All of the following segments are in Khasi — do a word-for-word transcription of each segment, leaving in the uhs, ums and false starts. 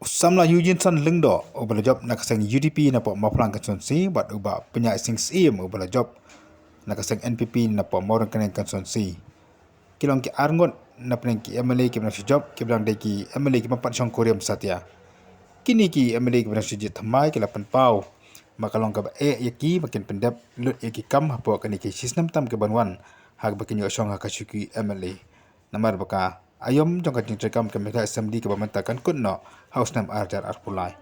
U samla Eugene San Lyngdoh uba la jop na ka seng U D P na poh Mawphlang constituency bad u bah Pynïaid Sing Syiem uba la jop na ka seng N P P na poh Mawryngkneng constituency ki long ki arngut na pdeng ki M L A kiba dang shu jop, kiba dang dei ki M L A kiba pat shong kurim satia. Kine ki M L A kiba dang shu jied thymmai ki la pynpaw ba ka long kaba eh ïa ki ba kin pyndep lut ïa ki kam hapoh kane ki shisnem tam kiban wan, ha kaba kin ïoh shong ha ka shuki M L A. Namar ba ka aïom jong ka jingtreikam ka Meghalaya Assembly kaba mynta kan kut noh ha u snem ar hajar arphew lai.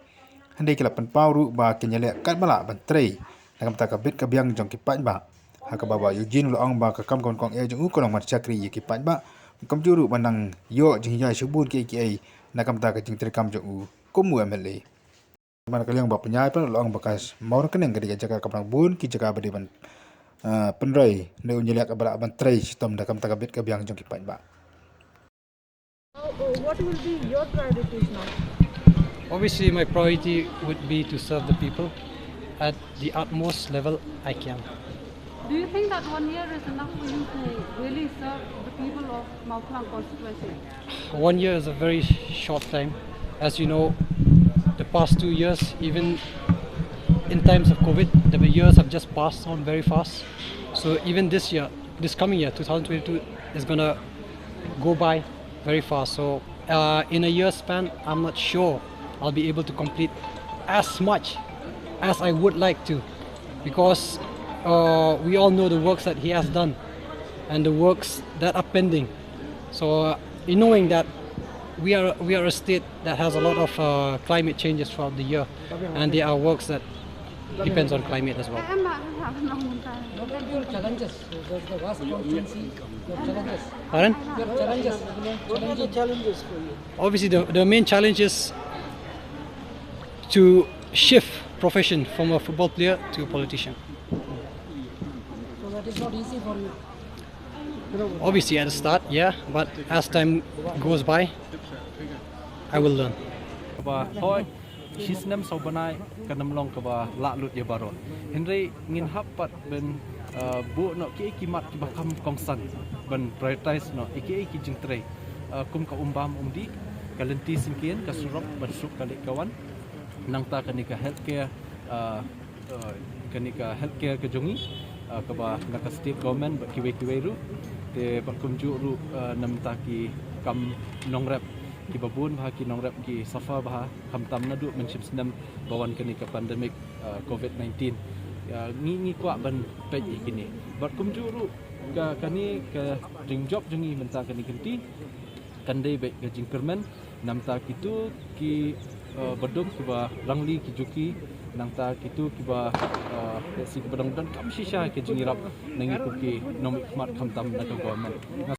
Hynrei ki la pynpaw ruh ba kin ïaleh katba lah ban trei na ka bynta ka bit ka biang jong ki paidbah. Ha kaba u bah Eugene u la ong ba ka kam ka ban kong eh jong u ka long ban shakri ïa ki paidbah, kumjuh ruh ban nang ïoh jinghikai shibun kiei kiei na ka bynta ka jingtreikam jong u kum u M L A. Namar ka liang u bah Pynïaid pat u la ong ba ka Mawryngkneng ka dei ka jaka kaba dang bun ki jaka ba dei ban, ah, pynroi, hynrei un ïaleh katba lah ban trei shitom na ka bynta ka bit ka biang jong ki paidbah. Uh, what will be your priorities now? Obviously, my priority would be to serve the people at the utmost level I can. Do you think that one year is enough for you to really serve the people of Mawphlang constituency? One year is a very short time. As you know, the past two years, even in times of COVID, the years have just passed on very fast. So even this year, this coming year, two thousand twenty-two, is gonna go by very fast. So uh, in a year span, I'm not sure I'll be able to complete as much as I would like to, because uh, we all know the works that he has done and the works that are pending. So uh, in knowing that we are we are a state that has a lot of uh, climate changes throughout the year, and there are works that depends on climate as well. What are your challenges? There's the vast constituency. Your challenges. Pardon? Your challenges. What are the challenges for you? Obviously, the, the main challenge is to shift profession from a football player to a politician. So that is not easy for you. Obviously, at the start, yeah, but as time goes by, I will learn. Ba hoi, shisnem saw bnai kan ym long kaba lah lut ïa baroh. Hynrei ngin hap pat ban uh, buh noh kiei ki mat kiba kham kongsan ban prioritize noh ïa kiei ki jingtrei. Uh, kum ka um bam um dih, ka lynti syngkien, ka surok ban suk ka leit ka wan. Nangta kane ka healthcare, uh, uh, kane ka healthcare ka jong ngi, uh, kaba na ka state government bad kiwei kiwei ruh. Te bad kumjuh ruh, uh, na bynta ki kam nongrep kiba bun bha, ki nongrep ki suffer bha, khamtam naduh mynshem snem ba wan kane ka pandemic uh, COVID nineteen. Uh, ngi ngi kwah ban peit ïa kine. Bad kumjuh ruh ka kane ka jingjop jong ngi mynta kane ka lynti kan dei beit ka jingkyrmen na bynta kito ki, uh, baduk kiba rangli ki juki, nangta kito kiba, uh, ki ba dang donkam shisha ki jingïarap na ngi kum ki nongmihkhmat khamtam na ka government.